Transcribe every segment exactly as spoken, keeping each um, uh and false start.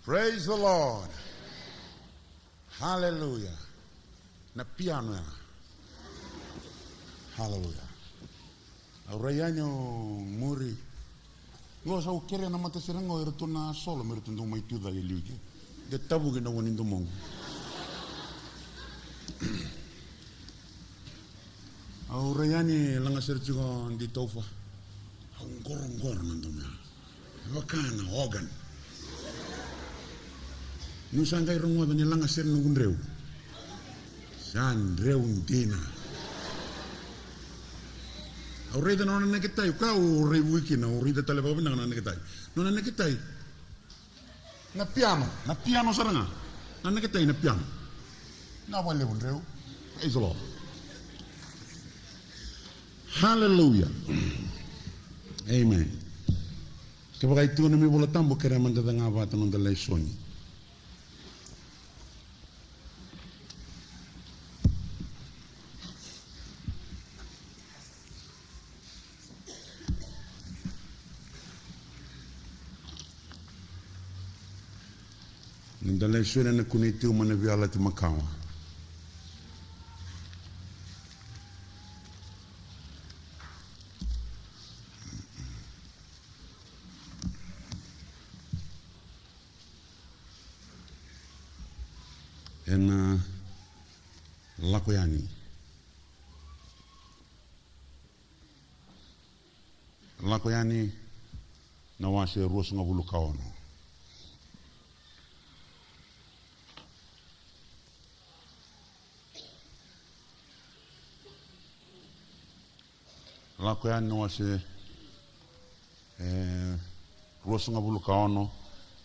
Praise the Lord. Hallelujah. Na piano ya. Hallelujah. Au rai yani au muri. Qo sa au kerea na matasere qo, eratou na solo me ratou dau mai tu cake e liu ke. De tavuki na vo ni domoqu. Au rai yani, lagasere tiko Di Taufa. Au qoroqoro na domo ya. E vaka na organ. Niu sa qai rogoca ni lagasere noqu dreu. Sa dreu dina. Au raica na nona neketai, ka au raivuki kina, au raica tale vakavinaka na neketai. Nona neketai. Na piano, na piano sara ga. Na neketai na piano. Na vakalevu dreu. Praise the Lord. Hallelujah. Amen. Kevaka e tiko na nomu iVola Tabu, kerea meda cega vata na noda lesoni. Noda lesoni ena kunei tiko mai na Veiyalayalati Makawa. Ena Lako Yani. Lako Yani na wase ruasagavulu ka ono. Lako Yani na wase, e, ruasagavulu ka ono.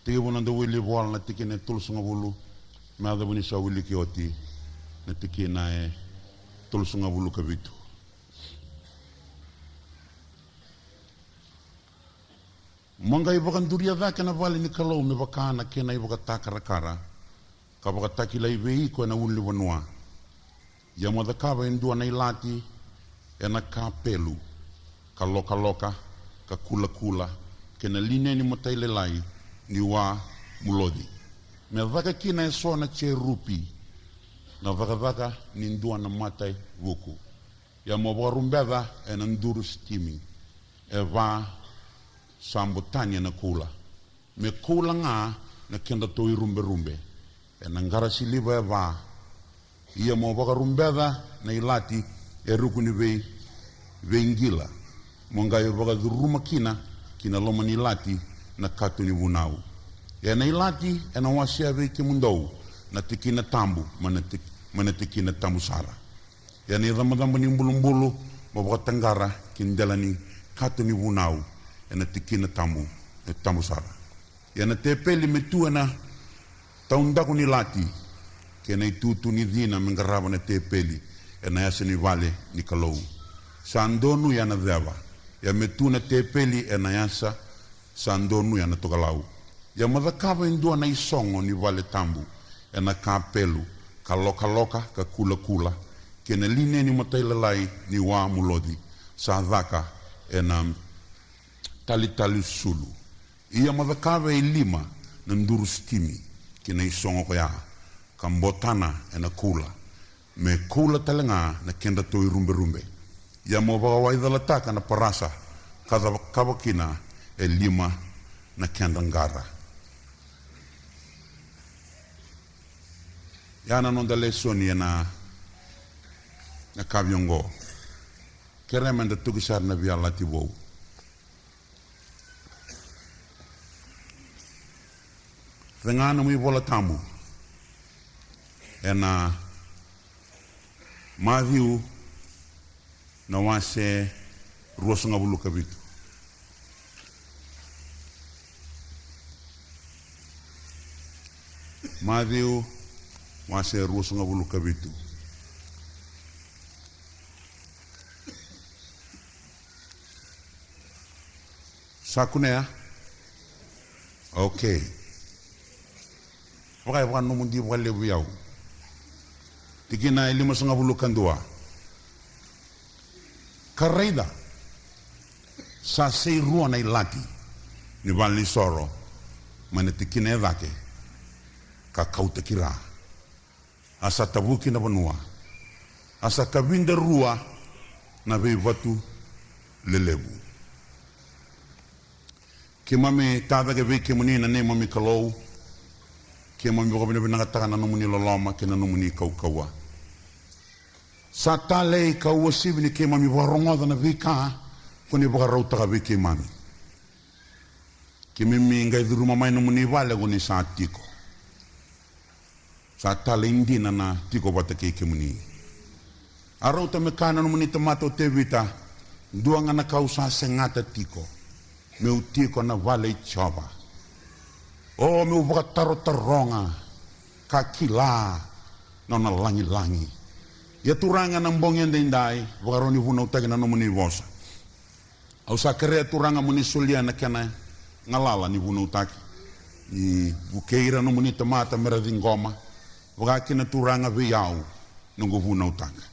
Tekivu na noda wili vola na tikina e tolusagavulu, me yacova ni sa wiliki oti na tikina e tolusagavulu ka vitu. Mo qai vakaduria cake na vale ni Kalou me vaka na kena ivakatakarakara, ka vakatakilai vei iko ena ulunivanua. Ia mo cakava e dua na ilati ena kapelu, ka lokaloka, ka kulakula, kei na lineni matailalai ni wa muloci. Me caka kina eso na jerupi na cakacaka ni dua na mata vuku. Ia mo vakarubeca ena duru sitimi e va sa botani ena koula, me koula ga na kedratou iruberube, ena qara siliva e va. Ia mo vakarubeca na ilati e ruku ni vei, veiqila, mo qai vakacuruma kina ki na loma ni ilati na kato ni vunau. Ena ilati ena wasea vei kemudou na tikina tabu mai na tik-, mai na tikina tabu sara. Ena icabacaba ni bulubulu mo vakataqara ki dela ni kato ni vunau ena tikina tabu, e tabu sara. Ia na tepeli me tu ena taudaku ni lati, kei na itutu ni cina me qarava na tepeli ena yasa ni vale ni Kalou. Sa donuya na ceva, ia me tu na tepeli ena yasa sa donuya na tokalau. Ia mo cakava e dua na isogo ni vale tabu ena kapelu, ka lokaloka, ka kulakula, kei na lineni matailalai ni wa muloci sa caka ena talitali sulu. Ia mo cakava e lima na duru sitimi ki na isogo koya, ka botana ena koula, me koula tale ga na kedratou iruberube. Ia mo vakawaicalataka na parasa, ka cava, cakava kina e lima na kedra qara. Ya na noda lesoni ena, na kavi oqo. Kerea meda toki sara na Veiyalayalati Vou. Cega nomu iVola Tabu ena Maciu na wase ruasagavulu ka vitu. Maciu wase ruasagavulu ka vitu. Sa kunea? Okay. Vaka, vaka nomudou vakalevu vei au. Tikina e limasagavulu ka dua. Ka raica, sa sei rua na ilati ni valenisoro mai na tikina e cake, ka kauta ki ra. A sa tavuki na vanua. A sa kavida rua na veivatu lelevu. Keimami tacake vei kemuni na neimami Kalou. Keimami vakavinavinakataka na nomuni loloma kei na nomuni kaukauwa. Sa talei ka uasivi ni keimami vakarogoca na veika ko ni vakarautaka vei keimami. Keimami qai curuma mai nomuni vale ko ni sa tiko. Sa talei dina na tiko vata kei kemuni. A rauta me kaya na nomuni tamata o Tevita, dua ga na ka au sa segata tiko, meu tiko na vale i Jiova. O meu vakatarotaroga ka kila na nona lagilagi. Ia Turaga, na bogi edaidai, vakarau ni vunautaki na nomuni vosa. Au sa kerea Turaga mo ni solia na kena galala ni vunautaki. Ni vukei ira nomuni tamata me ra ciqoma. Vaka kina Turaga vei au noqu vunautaka.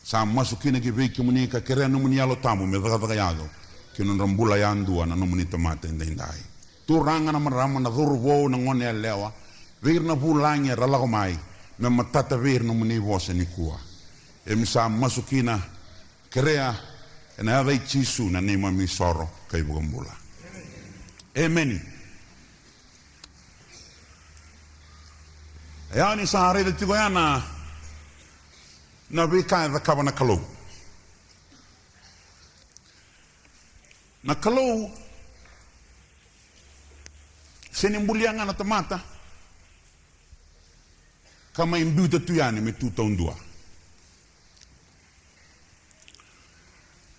Sa masu kina ki vei kemuni ka kerea nomuni Yalo Tabu me cakacaka yaco ki na nodra bula yadua na nomuni tamata edaidai. Turaga, na marama, na cauravou, na gone yalewa, vei ira na vulagi era lako mai, me matata vei ira nomuni vosa nikua. Emi sa masu kina, kerea ena yaca i Jisu na neimami isoro ka iVakabula. Emeni. E, o ni sa raica tiko ya na, na veika e cakava na Kalou. Na Kalou sega ni bulia ga na tamata ka mai biuta tu yani me tu taudua.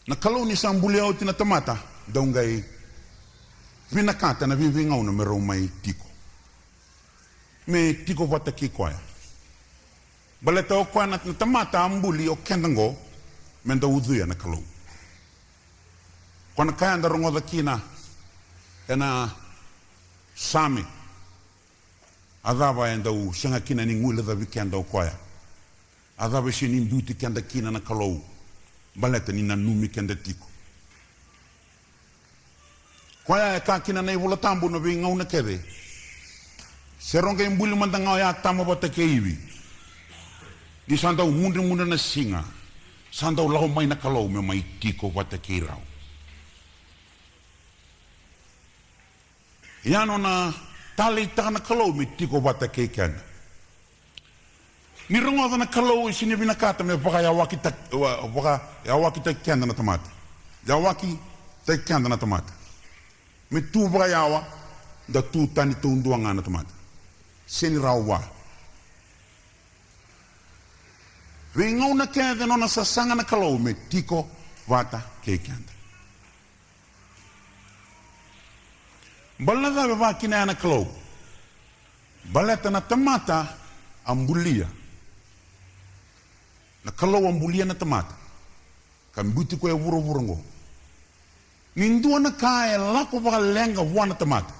Na Kalou ni sa bulia oti na tamata, dau qai vinakata na veiveigauna me rau mai tiko. Me tiko vata kei koya. Baleta o koya na, na tamata a buli, o keda qo me da ucuya na Kalou. Koya na ka eda rogoca kina ena Same. A cava e dau sega kina ni guilecavi keda o koya? A cava e sega ni biuti keda kina na Kalou? Baleta ni nanumi keda tiko. Koya e kaya kina na iVola Tabu na veigauna kece, se rau qai buli mada ga o Atama vata kei Ivi, ni sa dau mudremudre na siga, sa dau lako mai na Kalou me mai tiko vata kei rau. Ia nona taleitaka na Kalou me tiko vata kei keda. Ni rogoca, na Kalou e sega ni vinakata me vakayawakita-, wa-, vakayawakitaki keda na tamata. Yawakitaki keda na tamata. Me tu vakayawa, da tu tani taudua ga na tamata. Sega ni rawa vua. Veigauna kece nona sasaga na Kalou me tiko vata kei keda. Baleta na cava e vaka kina ya na Kalou? Baleta na tamata a bulia. Na Kalou a bulia na tamata ka biuti koya e vuravura oqo. Ni dua na ka e lako vakaleqa vua na tamata,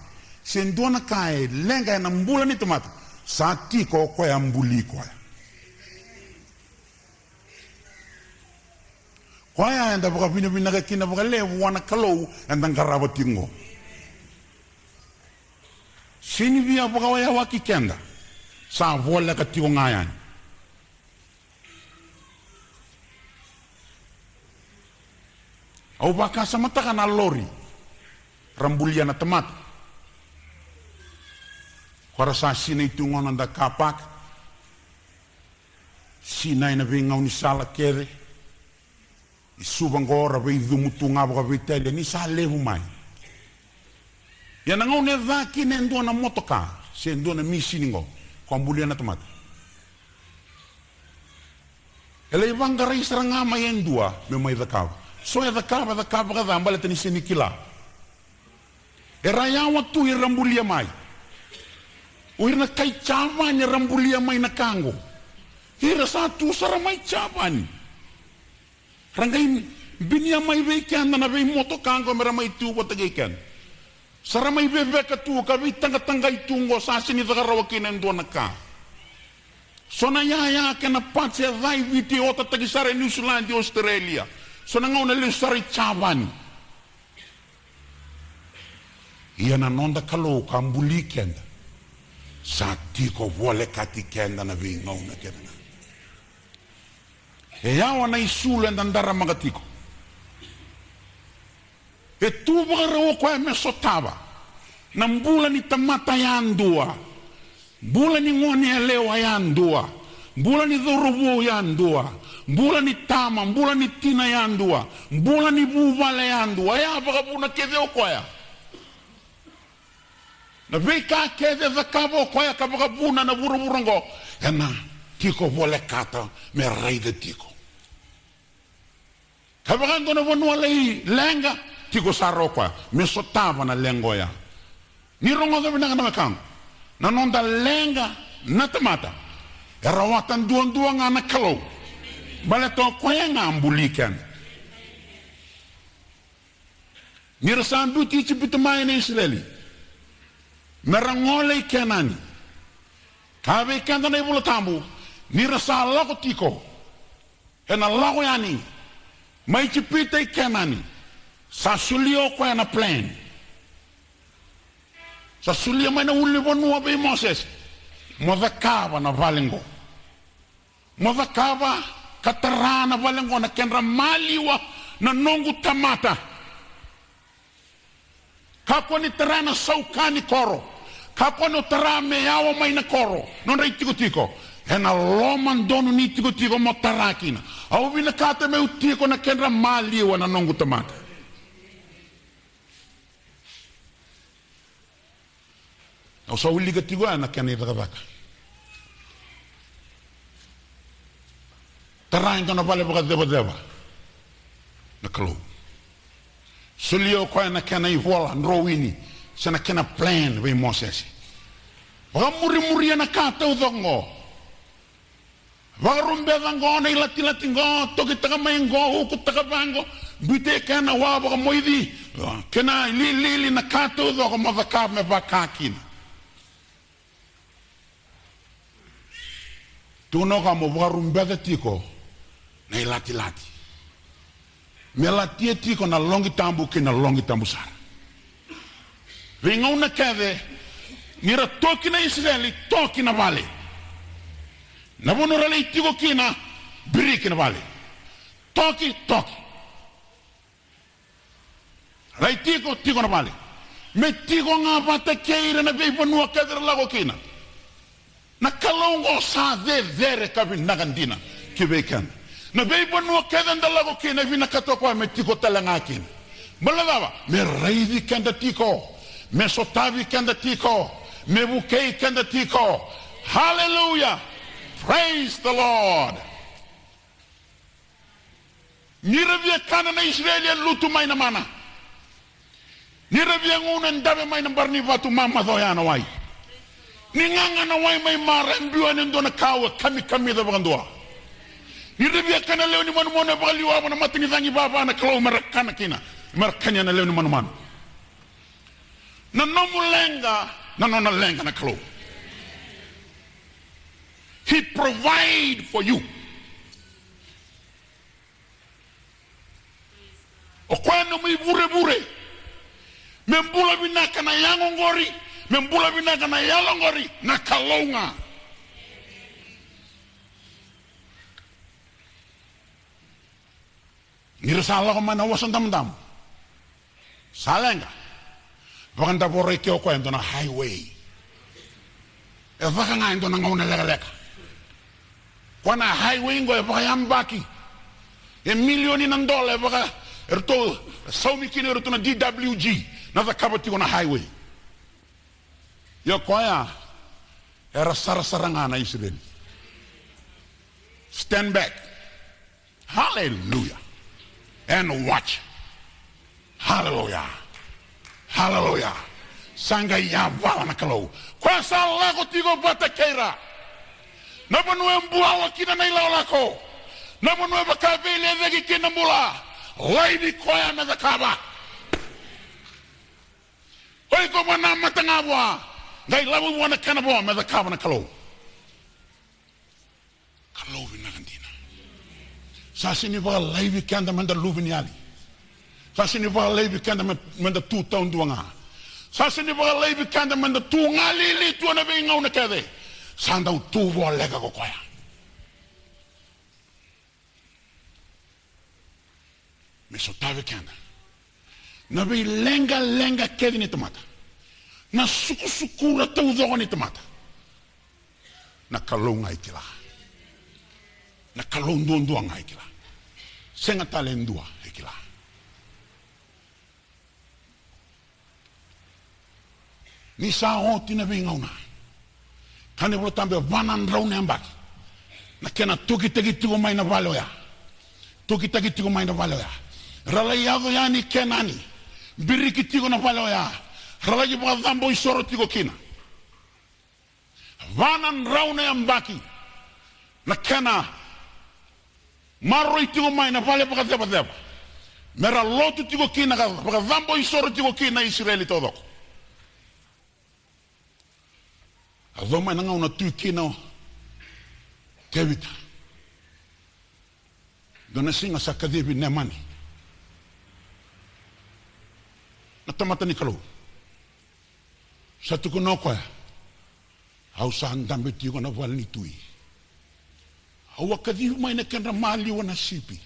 se dua na ka e leqa ena bula ni tamata, sa tiko o koya a buli koya. Koya eda vakavinavinaka kina vakalevu vua na Kalou eda qarava tiko oqo. Sega ni via vakayawaki keda, sa voleka tiko ga yani. Au vakasamataka na lori ra bulia na tamata. Ko ra sa sinai tu gona na car park. Sinai na veigaunisala kece. I Suva qo ra veicumu tu ga vakaveitalia ni sa levu mai. Ia na gauna e ca kina e dua na motoka se dua na misini qo, ko a bulia na tamata. E lai vaqarai sara ga mai e dua me mai cakava. So e cakava, cakava ka ca baleta ni sega ni kila. Era yawa tu ira bulia mai. O ira na kai Japani era bulia mai na ka qo. Ira sa tu sara mai Japani. Ra qai binia mai vei keda na veimotoka qo me ra mai tu vata kei keda. Sa ra mai veveka tu ka veitaqataqai tu qo, sa sega ni caka rawa kina e dua na ka. So na yaya kei na parts e ca e Viti e otataki sara e Niusiladi, Australia. So na gauna lesu sara i Japani. Ia na noda Kalou ka buli keda, Sa tiko volekati keda na veigauna kece ga. E yawa na isulu eda daramaka tiko. E tu vakarau o koya me sotava na bula ni tamata yadua, bula ni gone yalewa yadua, bula ni cauravou yadua, bula ni tama, bula ni tina yadua, bula ni vuvale yadua. E a vakavuna kece o koya. Na veika kece e cakava o koya ka vakavuna na vuravura oqo, ena tiko volekata me raica tiko. Ka vaka dua na vanua lai leqa, tiko sara o koya me sotava na leqa oya. Ni rogoca vinaka na wekaqu, na noda leqa na tamata, e rawata duadua ga na Kalou. Baleta o koya ga a buli keda. Ni ra sa biuti Ijipita mai na Isireli me ra gole i Kenani. Kaya vei keda na iVola Tabu, ni ra sa lako tiko, ena lako yani mai Ijipita i Kenani, sa solia o koya na plan. Sa solia mai na ulunivanua vei Mosese, mo cakava na vale qo. Mo cakava ka tara na vale qo na kedra maliwa na noqu tamata. Kakua ni tara na sauka ni koro. Kakua ni o tara me yawa mai na koro, nodra itikotiko. Ena loma donu ni itikotiko mo tara kina. Au vinakata meu tiko na kedra maliwa na noqu tamata. Au sa wilika tiko ya na kena icakacaka. Tara e dua na vale vakacevaceva na Kalou. Solia o koya na kena ivola drowini se na kena plan vei Mosese. Vakamurimuria na ka taucoko qo. Vakarubeca qo na ilatilati qo, tokitaka mai qo, ukutaka vaqo, biuta e kena wa vakamoici, kena ililili na ka taucoko mo cakava me vaka kina. Tukuna o koya mo vakarubeca tiko na ilatilati. Me latia tiko na loqi tabu kei na loqi tabu sara. Veigauna kece, ni ra toki na Isireli, toki na vale. Na vanua ra lai tiko kina, biriki na vale. Toki, toki. Lai tiko, tiko na vale. Me tiko ga vata kei ira na veivanua kece ra lako kina. Na Kalou oqo sa cecere ka vinaka dina ki vei keda. Na veivanua kece da lako kina e vinakata o koya me tiko tale ga kina. Baleta cava? Me raici keda tiko, me sotavi keda tiko, me vukei keda tiko. Hallelujah. Praise the Lord. Ni ra via kana na Isireli e lutu mai na mana. Ni ra via gunu e dave mai na bara ni vatu mamaca oya na wai. Ni gaga na wai mai Mara e biu yani e dua na kau e kamikamica vakadua. Ni ra via kana lewe ni manumanu e vakaliwava na mata ni cagi vava na Kalou me ra kana kina. Me ra kania na lewe ni manumanu. Na nomu leqa, na nona leqa na Kalou. He provide for you. O koya nomu ivurevure. Me bula vinaka na yago qori, me bula vinaka na yalo qori, na Kalou ga. Ni ra sa lako mai na Vosa Damudamu. Sa leqa. Vakadavora i ke o koya e dua na highway. E caka ga e dua na gauna lekaleka. Koya na highway qo e vakayabaki. E milioni na dola e vaka, eratou saumi kina eratou na D W G. Na cakava tiko na highway. Ia koya, era sarasara ga na Isireli. Stand back. Hallelujah. And watch. Hallelujah. Hallelujah. Sa qai yavala na Kalou. Koya sa lako tiko vata kei ira. Na vanua e buawa kina na ilakolako. Na vanua e vaka veilecayaki kina na bula. Laivi koya me cakava. O iko vua na mata ga vua. Qai lavo vua na kena vo me cakava na Kalou. Kalou vinaka dina. Sa sega ni vakalaivi keda meda luve ni yali. Sa sega ni vakalaivi keda me, meda tu taudua ga. Sa sega ni vakalaivi keda meda tu galili tu ena veigauna kece. Sa dau tu voleka ko koya me sotavi keda na veileqaleqa kece ni tamata, na sukusukura taucoko ni tamata. Na Kalou ga e kila. Na Kalou duadua ga e kila. Sega tale e dua e kila. Ni sa oti na veigauna, ka ni Vola Tabu e va na drau na yabaki na kena tokitaki tiko mai na vale oya. Tokitaki tiko mai na vale oya. Ra lai yaco yani Kenani, biriki tiko na vale oya. Ra laki vakacabo isoro tiko kina. Va na drau na yabaki na kena maroroi tiko mai na vale vakacevaceva, me ra lotu tiko kina ka vakacabo isoro tiko kina na Isireli taucoko. A yaco mai na gauna tu kina o Tevita. Dua na siga sa kacivi Nemani, na tamata ni Kalou. Sa tukuna o koya, au sa dabe tiko na vale ni tui. Au a kacivi mai na kedra maliwa na sipi.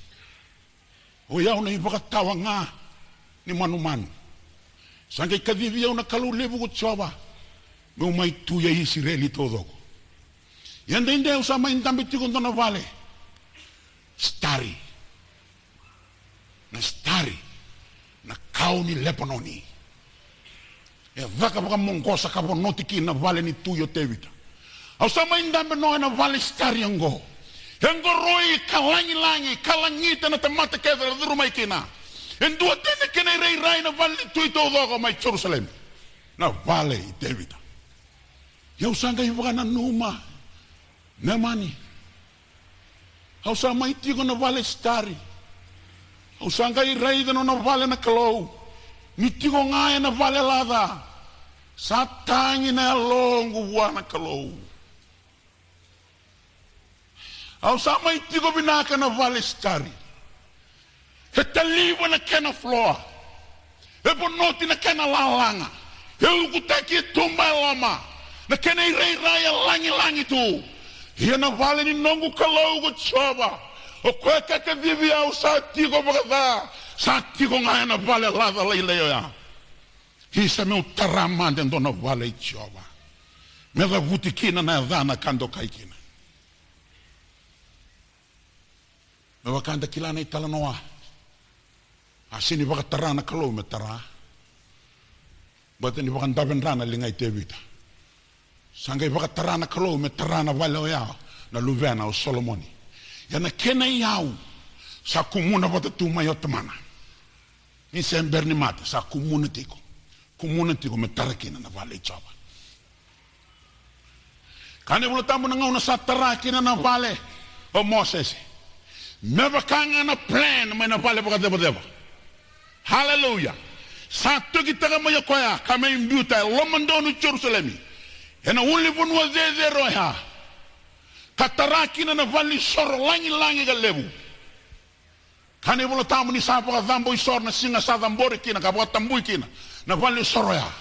O yau na ivakatawa ga ni manumanu. Sa qai kacivi au na Kalou levu ko Jiova, meu mai tui e Isireli taucoko. Ia daidai au sa mai dabe tiko dua na vale. Sitari. Na sitari, na kau ni Lepanoni. E caka vakamoqosa ka vonoti kina na vale ni tui o Tevita. Au sa mai dabe no ena vale sitari oqo. E qoroi ka lagilagi ka lagita na tamata kece era curu mai kina. E dua tani kena irairai na vale ni tui taucoko mai Jerusalemi. Na vale i Tevita. Ia au sa qai vakananuma, Nemani, au sa mai tiko na vale sitari. Au sa qai raica na nona vale na Kalou. Ni tiko ga ena vale laca. Sa tagi na yaloqu vua na Kalou. Au sa mai tiko vinaka na vale sitari. E taliva na kena floor. E vonoti na kena lalaga. E ukutaki e tuba e loma. Na kena irairai e lagilagi tu. Ia na vale ni noqu Kalou ko Jiova, o koya ka kacivi au sa tiko vakaca. Sa tiko ga ena vale laca lailai oya. Isa, meu tara mada e dua na vale i Jiova, me cavuti kina na yacana ka dokai kina. Me vaka eda kila na italanoa, a sega ni vakatara na Kalou me tara. Baleta ni vakadavedra na liga i Tevita. Sa qai vakatara na Kalou me tara na vale oya na luvena o Solomoni. Ia na kena iyau sa kumuna vata tu mai o tamana. Ni se bera ni mate, sa kumuna tiko. Kumuna tiko me tara kina na vale i Jiova. Kaya na iVola Tabu na gauna sa tara kina na vale o Mosese, me vaka ga na plan mai na vale vakacevaceva. Haleluya. Sa tokitaka mai o koya ka mai biuta e lomadonu i Jerusalemi, ena ulunivanua cecere oya, ka tara kina na valenisoro lagilagi ka levu. Kaya na iVola Tabu ni sa vakacabo isoro na siga sa cabori kina ka vakatabui kina na valenisoro oya.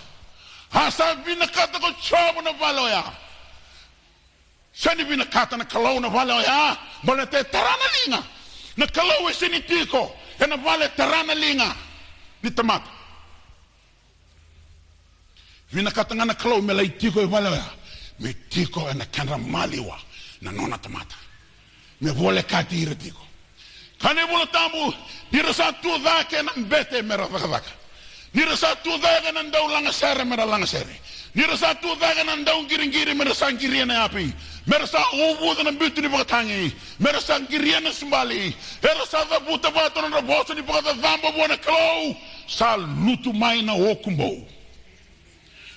A sa vinakata ko Jiova na vale oya. Sega ni vinakata na Kalou na vale oya, baleta e tara na liga. Na Kalou e sega ni tiko ena vale e tara na liga ni tamata. Vinakata ga na Kalou me lai tiko e vale oya, me tiko ena kedra maliwa na nona tamata, me volekati ira tiko. Kaya na iVola Tabu, ni ra sa tu cake na bete me ra cakacaka, ni ra sa tu cake na dau lagasere me ra lagasere, ni ra sa tu cake na dau qiriqiri me ra sa qiria na yapi, me ra sa uvuca na bitu ni vakatagi, me ra sa qiria na subali, era sa cavuta vata na nodra vosa ni vakacacabo vua na Kalou. Sa lutu mai na okubou.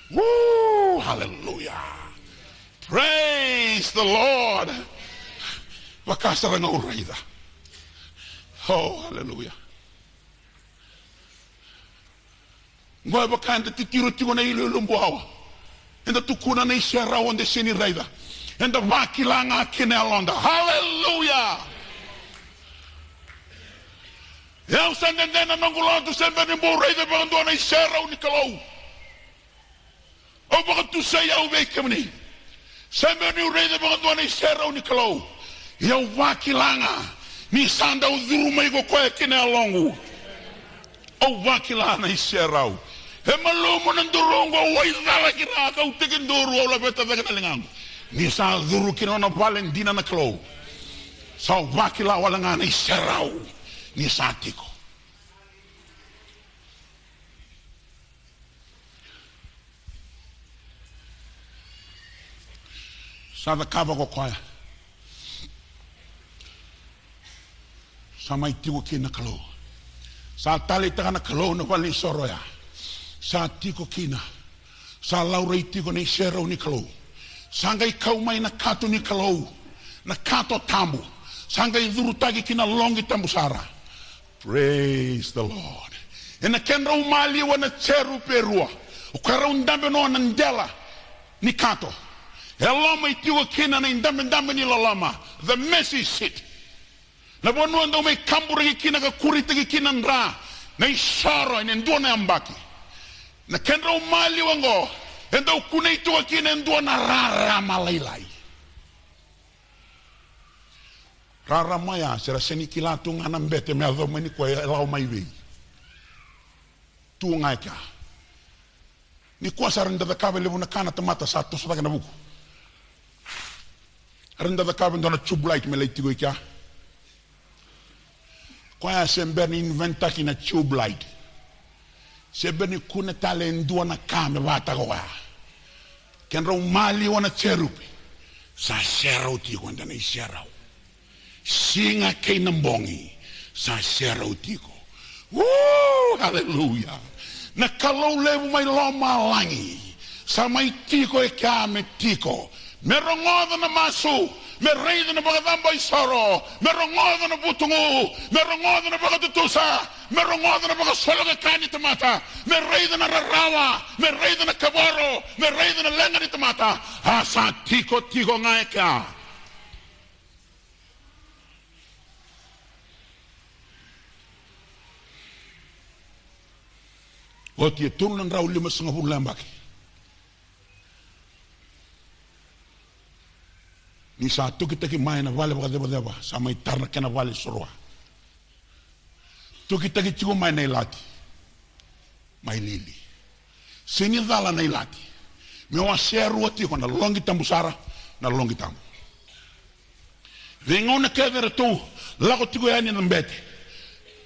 Woo, hallelujah. Praise the Lord. Vaka sara ga au raica. Oh, hallelujah. Qo e vaka eda titiro tiko na iloilo buawa. Eda tukuna na iserau, eda sega ni raica. Eda vakila ga kina yaloda. Hallelujah. E au sa dede na noqu lotu se bera ni bau raica vakadua na iserau ni Kalou. Au vakatusai au vei kemuni. Sega ni o ni raica vakadua na iserau ni Kalou. Ia au vakila ga ni sa dau curu mai ko koya ki na yaloqu. Au vakila na iserau. E malumu na duruqu, au waicalaki raka, au tekiduru, au laveta cake na ligaqu. Ni sa curu ki na nona vale dina na Kalou. Sa au vakila wale ga na iserau ni sa tiko. Sa cakava ko koya. Sa mai tiko kina na Kalou. Sa taleitaka na Kalou na valenisoro oya. Sa tiko kina. Sa laurai tiko na iserau ni Kalou. Sa qai kau mai na kato ni Kalou. Na kato tabu. Sa qai curutaki kina loqi tabu sara. Praise the Lord. Ena kedrau maliwa na jerupi e rua, o koya rau dabe no na dela ni kato. E loma e tiko kina na idabedabe ni loloma, the mercy seat. Na vanua dau mai kaburaki kina ka kuritaki kina dra na isoro ena dua na yabaki. Na kedrau maliwa oqo, e dau kunei tiko kina e dua na rarama lailai. Rarama ya, se ra sega ni kila tu ga na bete me yacova mai nikua e lako mai vei. Tu ga e kea. Nikua sa ra da cakava e levu na ka na tamata sa toso cake na vuku. Era da cakava e dua na tube light me lai tiko i kea. Koya se bera ni inventaki na tube light. Se bera ni kune tale e dua na ka me vata ko koya. Kedrau maliwa na jerupi. Sa serau tiko eda na iserau. Siga kei na bogi. Sa serau tiko. Woo! Haleluya. Na Kalou levu mai lomalagi. Sa mai tiko e kea me tiko. Me rogoca na masu, me raica na vakacabo isoro, me rogoca na vutugu, me rogoca na vakatutusa, me rogoca na vakasolokakani tamata, me raica na rarawa, me raica na kavoro, me raica na leqa ni tamata. A sa tiko tiko ga e kea. Oti e tolu na drau limasagavulu na yabaki. Ni sa tokitaki mai na vale vakacevaceva, sa mai tara na kena vale soroa. Tokitaki tiko mai na ilati. Mai lili. Sega ni cala na ilati. Me wasea rua tiko na loqi tabu sara, na loqi tabu. Veigauna kece eratou lako tiko yani na bete.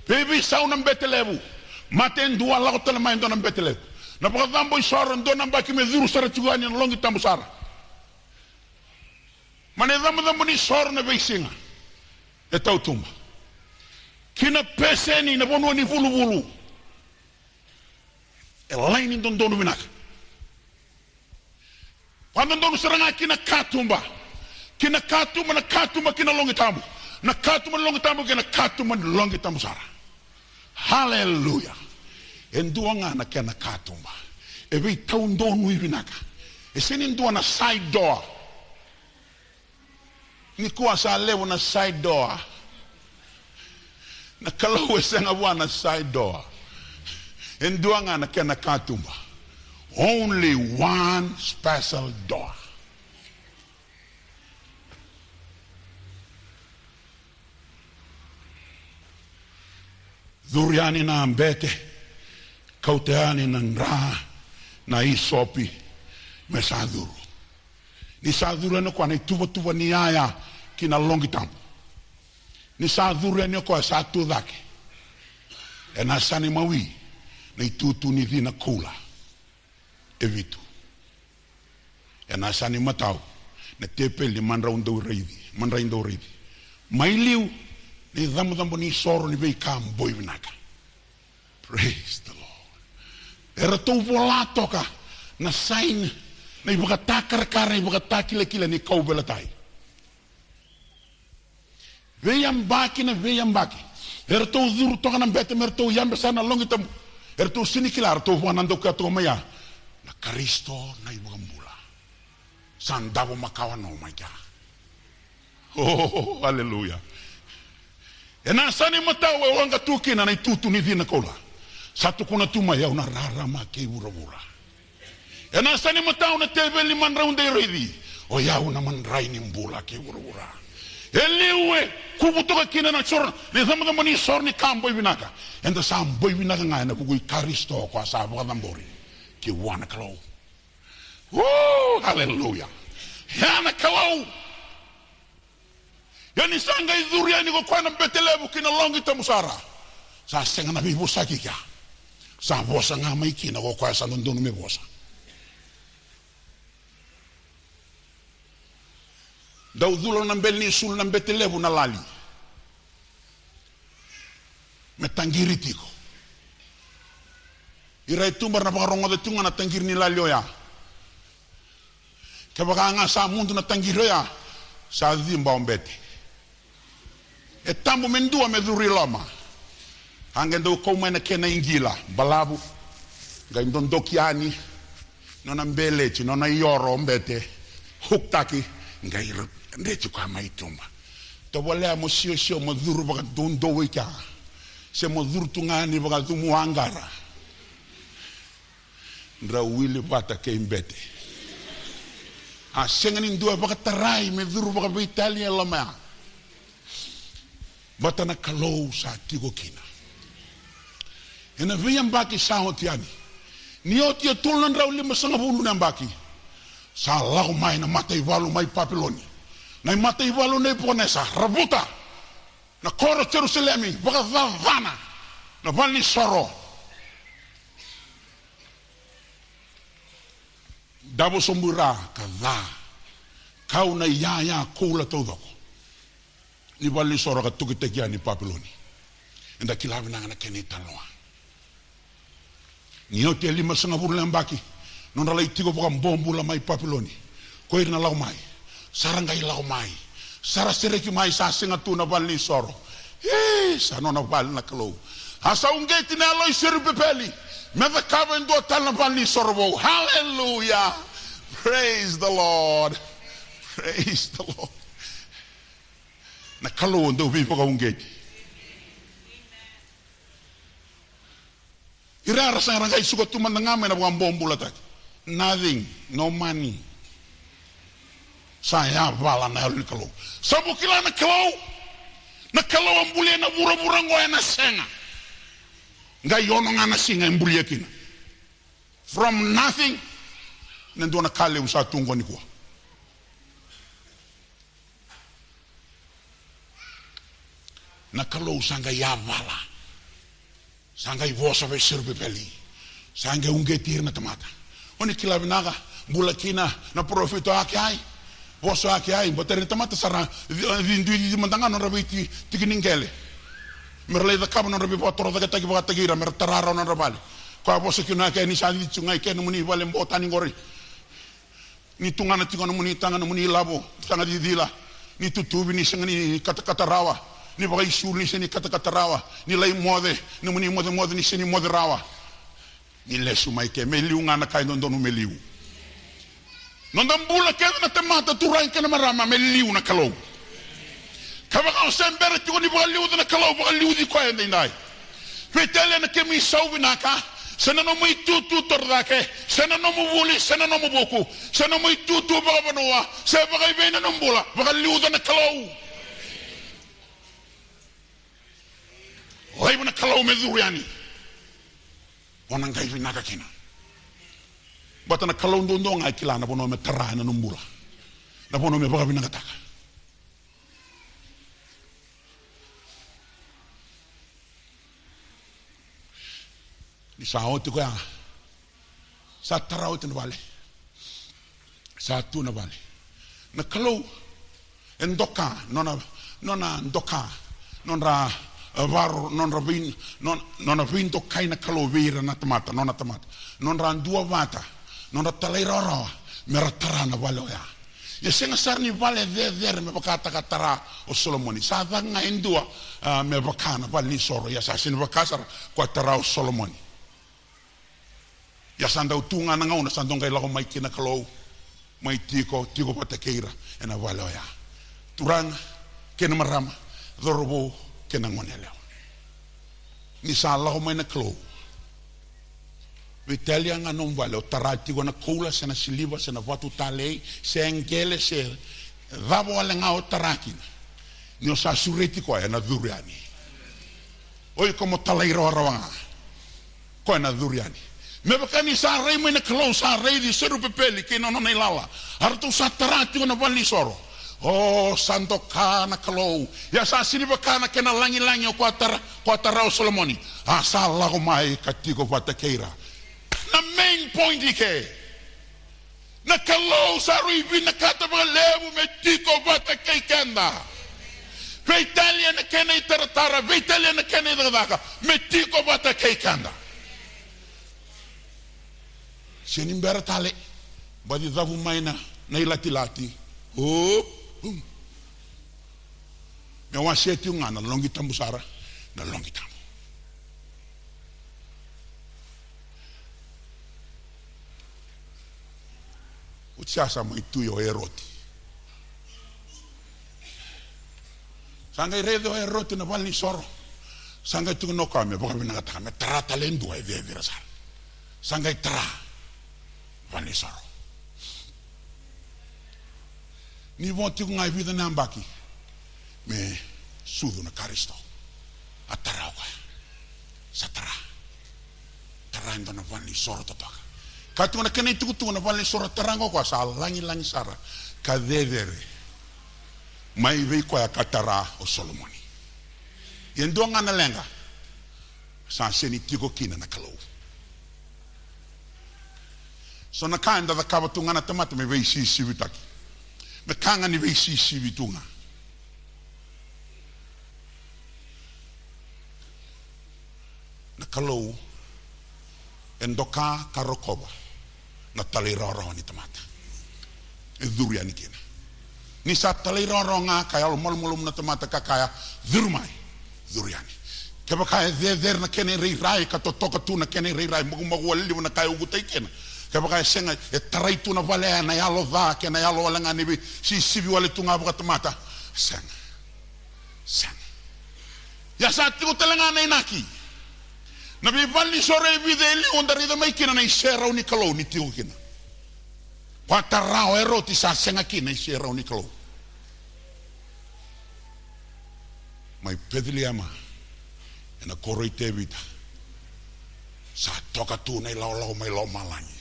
Veiveisau na bete levu. Mate e dua, lako tale mai e dua na bete levu. Na vakacabo isoro e dua na baki me curu sara tiko yani na loqi tabu sara. Mai na icabocabo ni soro na veisiga e tautuba. Ki na peseni na vanua ni vuluvulu. E laini dodonu vinaka. Vakadodonu sara ga ki na katuba. Ki na katuba, na katuba ki na loqi tabu. Na katuba ni loqi tabu ki na katuba ni loqi tabu sara. Haleluya. E dua ga na kena katuba. E veitaudonui vinaka. E sega ni dua na side door. Nikua sa levu na side door. Na Kalou e sega vua na side door. E dua ga na kena katuba. Only one special door. Curu yani na bete, kauta yani na dra, na isopi, me sa curu. Ni sa curu yani o koya na ituvatuva ni yaya ki na loqi tabu. Ni sa curu yani o koya sa tu cake. Ena yasana imawi na itutu ni cina koula e vitu. Ena yasana imatau na tepeli ni madrau dauraici, madrai dauraici. Mai liu na icabocabo ni soro ni veika boi vinaka. Praise the Lord. Eratou vola toka na sign, na ivakatakarakara, na ivakatakilakila ni kauveilatai. Veiyabaki na veiyabaki. Eratou curu toka na bete me ratou yabe sara na loqi tabu. Eratou sega ni kila, eratou vakanadakuya toka mai ya na Karisito na iVakabula. Sa davo makawa no mai kea. Oh, aleluya. Ena yasana imatau e waqa tu kina na itutu ni cina koula. Sa tukuna tu mai, au na rarama kei vuravura. Ena yasa ni matau na teveli ni madrau dei raici. O yau na madrai ni bula kei vuravura. E liu e kuvu toka kina na soro, na icabocabo ni soro ni ka boi vinaka. Eda sa boi vinaka ga ena vuku i Karisito, o koya sa vakacabori ki vua na Kalou. Woo, haleluya. Ya na Kalou. Ia ni sa qai curu yani ko koya na bete levu ki na loqi tabu sara, sa sega na veivosaki kea. Sa vosa ga mai kina ko koya sa dodonu me vosa. Dau cula na bele ni sulu na bete levu na lali me taqiri tiko. Ira e tuba era na vakarogoca tiko ga na taqiri ni lali oya. Kevaka ga sa mudu na taqiri oya, sa ciba o bete. E tabu me dua me curu i loma. A qai dau kau mai na kena iqila balavu, qai dodoki yani nona beleti, nona ioro o bete, huktaki, qai ra-, dreti koya mai tuba. Tovolea mo siosio mo curu vakadoudou i kea, se mo curu tu ga ni vakacumu aqara. Drau wili vata kei bete. A sega ni dua e vakatarai me curu vakaveitalia e loma ya. Vata na Kalou sa tiko kina. Ena veiyabaki sa oti yani, ni oti e tolu na drau limasagavulu na yabaki, sa lako mai na mataivalu mai Papiloni, na mataivalu nei Nepukanesa, ravuta na koro Jerusalemi, vakacacana na valenisoro. Davo sobu i ra ka ca, kau na iyaya koula taucoko ni valenisoro ka tokitaki yani Papiloni. Eda kila vinaka na kena italanoa. Ni oti e limasagavulu na yabaki, nodra lai tiko vakabobula mai Papiloni ko ira na lako mai. Sa ra qai lako mai, sa ra sereki mai, sa sega tu na valenisoro. E, sa nona vale na Kalou. A sa uqeti na yalo i Serupepeli me cakava e dua tale na valenisoro vou. Haleluya. Praise the Lord. Praise the Lord. Na Kalou dau veivakauqeti. Ira era sa qai suka tu mada ga mai na vakabobulataki. Nothing, no money. Sa yavala na yalo ni Kalou. Sa mo kila na Kalou. Na Kalou a bulia na vuravura oqo ena sega. Qai ono ga na siga e bulia kina. From nothing, na dua na ka levu sa tu oqo nikua. Na Kalou sa qai yavala. Sa qai vosa vei Serupepeli. Sa qai uqeti ira na tamata. O ni kila vinaka, bula kina na parofita o Akeai. Vosa o Akeai, baleta ira na tamata sa ra ci-, ci-, duidui mada ga nodra veiti-, tiki ni qele. Me ra lai cakava nodra veivakatorocaketaki vakataki ira, me ra tara rawa nodra vale. Koya vosa kina o Akeai, ni sa cici tu ga i ke nomuni vale bo tani qori. Ni tugana tiko nomuni taga, nomuni ilavo, taga cicila. Ni tutuvi, ni sega ni katakata rawa. Ni vakaisulu, ni sega ni katakata rawa. Ni lai moce, nomuni mocemoce, ni sega ni moce rawa. Ni lesu mai ke, me liu ga na ka e dodonu me liu. Noda bula kece na tamata, turaga kei na marama, me liu na Kalou. Kevaka o se bera tiko ni vakaliuca na Kalou, vakaliuci koya edaidai. Veitalia na kemu isau vinaka, se na nomu itutu torocake, se na nomu vuli, se na nomu vuku, se na nomu itutu vakavanua, se vakaivei na nomu bula, vakaliuca na Kalou. Laiva na Kalou me curu yani. O na qai vinaka kina. Baleta na Kalou duadua ga e kila na vanua me tara ena nomu bula, na vanua me vakavinakataka. Ni sa oti koya, sa tara oti na vale. Sa tu na vale. Na Kalou e doka, nona, nona doka, nodra, e, varo, nodra vei, nona, nona veidokai na Kalou vei ira na tamata, nona tamata. Nodra duavata, nodra talairawarawa, me ra tara na vale oya. Ia sega sara ni vale cecere me vakataka tara o Solomoni. Sa caka ga e dua, a, me vaka na valenisoro. Ia sa sega ni vaka sara ko a tara o Solomoni. Ia sa dau tu ga na gauna sa dau qai lako mai kina na Kalou, mai tiko, tiko vata kei ira ena vale oya. Turaga kei na marama, cauravou kei na goneyalewa. Ni sa lako mai na Kalou, Veitalia ga nomu vale, o tara tiko na koula, se na siliva, se na vatu talei, se qele, se cava wale ga o tara kina. Ni o sa sureti koya, ena curu yani. O iko mo talairawarawa ga. Koya ena curu yani. Me vaka ni sa rai mai na Kalou, sa raici Serupepeli kei na nona ilala. A ratou sa tara tiko na valenisoro. O, sa doka na Kalou. Ia sa sega ni vaka na kena lagilagi o koya tara, koya tara o Solomoni. A sa lako mai ka tiko vata kei ira. Na main point i ke. Na Kalou sa rui vinakata vakalevu me tiko vata kei keda. Veitalia na kena itaratara, veitalia na kena icakacaka, me tiko vata kei keda. Sega ni bera tale, baci cavu mai na, na ilatilati. O, um. Me wasea tiko ga na loqi tabu sara, na loqi tabu. Oti sa, sa mai tu o Eroti. Sa qai raica o Eroti na valenisoro. Sa qai tukuna o koya me vakavinakataka me tara tale e dua e cecere sara. Sa qai tara valenisoro. Ni vo tiko ga e vica na yabaki me sucu na Karisito. A tara o koya. Sa tara. Tara e dua na valenisoro totoka. Ka tiko na kena itukutuku na valenisoro tara qo, koya sa lagilagi sara ka cecere mai vei koya ka tara o Solomoni. Ia dua ga na leqa, sa sega ni tiko kina na Kalou. So na ka eda cakava tu ga na tamata me veisisivitaki. Me ka ga ni veisisivi tu ga. Na Kalou e doka ka rokova na talairawarawa ni tamata. E curu yani kina. Ni sa talairawarawa ga ka yalo malumalumu na tamata ka kaya, curu mai, curu yani. Kevaka e cecere na kena irairai ka totoka tu na kena irairai, makumaku wale levu na ka e ukutaki kina. Kevaka e sega, e tarai tu na vale ya na yalo ca kei na yalo wale ga ni veisisivi wale tu ga vakatamata. Sega. Sega. Ia sa tiko tale ga na inaki. Na veivalenisoro e vica e liu da raica mai kina na iserau ni Kalou ni tiko kina. Koya tara o Eroti sa sega kina na iserau ni Kalou. Mai Peceliema, ena koro i Tevita. Sa toka tu na ilawalawa mai lomalagi.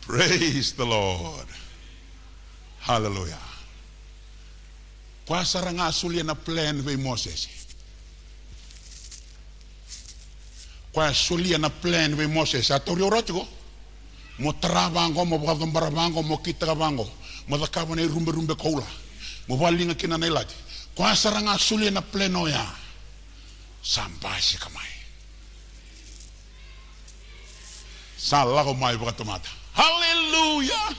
Praise the Lord. Hallelujah. Koya sara ga solia na plan vei Mosese. Koya solia na plan vei Mosese. A tauri au rawa tiko. Mo tara vaqo, mo vakacobara vaqo, mo kitaka vaqo. Mo cakava na iruberube koula. Mo vakaliga kina na ilati. Koya sara ga solia na plan oya. Sa basika mai. Sa lako mai vakatamata. Hallelujah.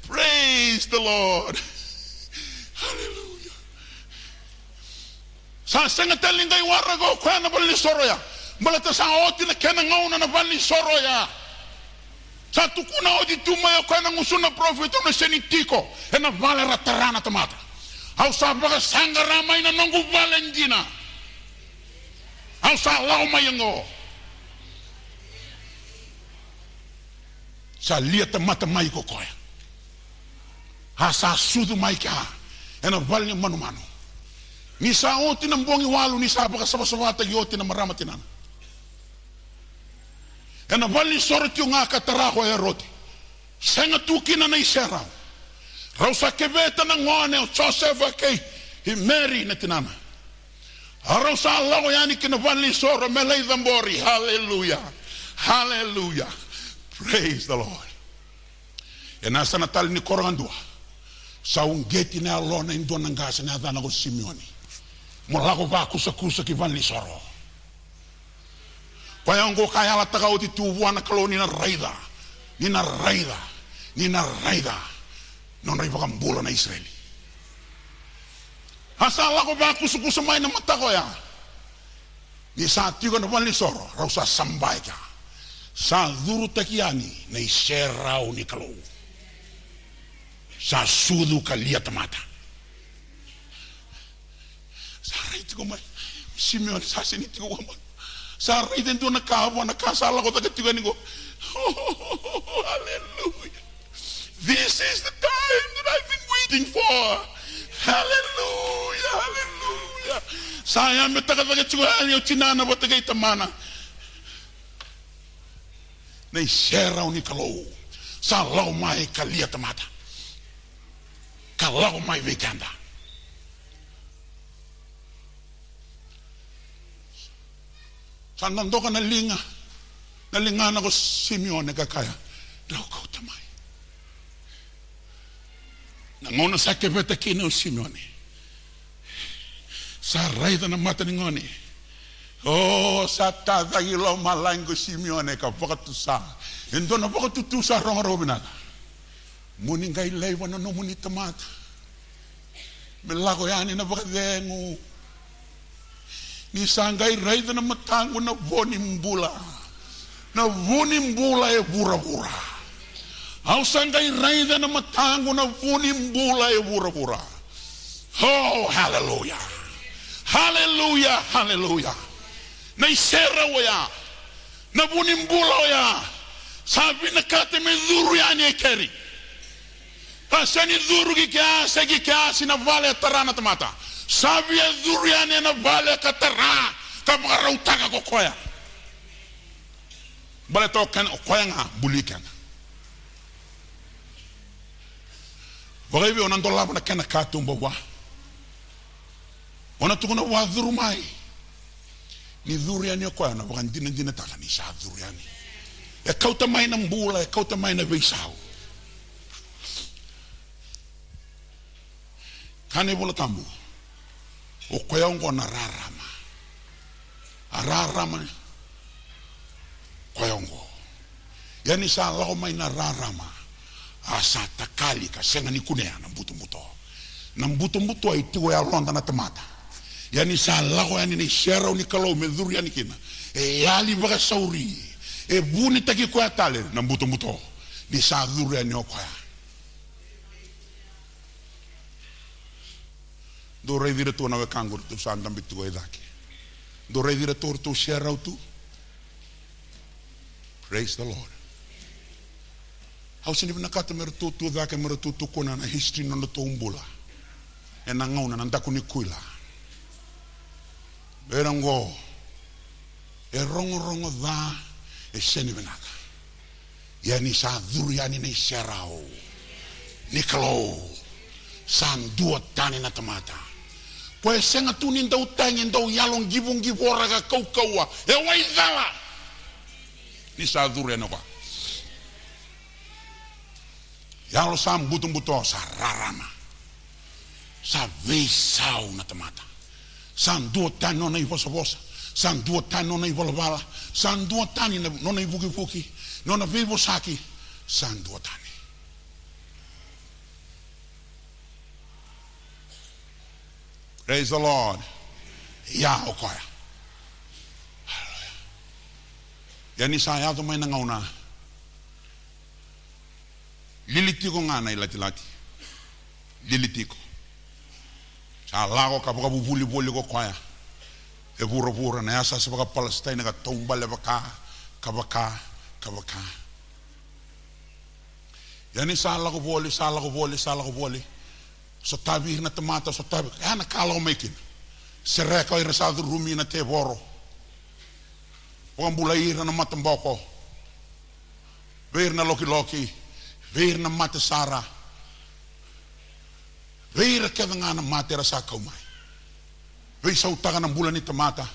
Praise the Lord. Hallelujah. Sa sega tale ni qai waraka o koya na valenisoro ya. Baleta sa oti na kena gauna na valenisoro ya. Sa tukuna oti tu mai o koya na gusuna parofita, au na sega ni tiko ena vale ra tara na tamata. Au sa vakasaqara mai na noqu vale dina. Au sa lako mai oqo. Sa lia tamata mai ko koya. A sa sucu mai kea ena vale ni manumanu. Ni sa oti na bogi walu ni sa vakasavasavataki oti na marama tinana. Ena valenisoro tiko ga ka tara ko Eroti. Sega tu kina na iserau. Rau sa keveta na gone o Josefa kei Meri na tinana. A rau sa lako yani ki na valenisoro me lai cabori. Haleluya. Haleluya. Praise the Lord. Ena yasana tale ni koro kadua, sa uqeti na yalona e dua na qase na yacana ko Simioni. Mo lako vakusakusa ki valenisoro. Koya oqo ka yalataka oti tu vua na Kalou ni na raica, ni na raica, ni na raica na nodra iVakabula na Isireli. A sa lako vakusakusa mai na mataka oya. Ni sa tiko na valenisoro, rau sa sabai kea. Sa curutaki yani na iserau ni Kalou. Sa sucu ka lia tamata. Sa rai tiko mai. Simione sa sega ni tiko vua. Sa raica e dua na ka, vua na ka sa lako cake tiko yani qo. Hallelujah. This is the time that I've been waiting for. Hallelujah, hallelujah. Sa yametaka cake tiko yani o tinana vata kei tamana. Na iserau ni Kalou sa lako mai ka lia tamata, ka lako mai vei keda. Sa dodoka na liga, na ligana ko Simione ka kaya, drau kauta mai. Na gauna sa keveta kina o Simione, sa raica na mata ni gone. O, sa tacaki lomalagi ko Simione ka vakatusa. E dua na vakatutu sa rogorogo vinaka. Mo ni qai laiva na nomuni tamata me lako yani na vakacegu. Ni sa qai raica na mataqu na vo ni bula. Na vu ni bula e vuravura. Au sa qai raica na mataqu na vu ni bula e vuravura. Oh, hallelujah. Hallelujah, hallelujah. Na iserau oya, na vu ni bula oya, sa vinakata me curu yani e keri. Ka sega ni curu ki kea, se ki kea, se na vale e tara na tamata. Sa via curu yani ena vale ka tara, ka vakarautaka ko koya. Baleta o kena, o koya ga buli keda. Vakaivei o na dolava na kena katuba vua. O na tukuna vua, curu mai. Ni curu yani o koya, na vakadinadinataka ni sa curu yani. E kauta mai na bula, e kauta mai na veisau. Kaya na iVola Tabu, o koya oqo na rarama. A rarama koya oqo. Ia ni sa lako mai na rarama, a sa takali ka sega ni kunea na butobuto. Na butobuto e tiko e yaloda na tamata. Ia ni sa lako yani na iserau ni Kalou me curu yani kina, e yali vakasauri, e vunitaki koya tale na butobuto ni sa curu yani o koya. Dou raici ira tu na wekaqu, ratou sa dabe tu e cake. Dou raici ira tu, ratou serau tu. Praise the Lord. Au sega ni vinakata me ratou tu cake, me ratou tukuna na history ni nodratou bula ena gauna na daku ni kuila. Era oqo e rogorogo ca, e sega ni vinaka. Ia ni sa curu yani na iserau ni Kalou, sa duatani na tamata. Koya e sega tu ni dau tagi, e dau yalo qivuqivora ka kaukauwa, e waicala. Ni sa curu yani o koya, yalo sa butobuto, sa rarama. Sa veisau na tamata. Sa duatani nona ivosavosa. Sa duatani nona ivalavala. Sa duatani na, nona ivukivuki, nona veivosaki. Sa duatani. Praise the Lord. Ia o koya. Hallelujah. Ia ni sa yaco mai na gauna, lili tiko ga na ilatilati. Lili tiko. Sa lako ka vakavuvuli voli ko koya e vuravura, na yasayasa vakaPalesitaina ka taubale vaka, ka vaka, ka vaka. Ia ni sa lako voli, sa lako voli, sa lako voli. Sotavi ira na tamata, sotavi. Ia na ka lako mai kina, sereka ira sa curumi na tevoro. Vakabulai ira na mataboko. Vei ira na lokiloki, vei ira na mate sara, vei ira kece ga na mate era sa kau mai. Veisautaka na bula ni tamata.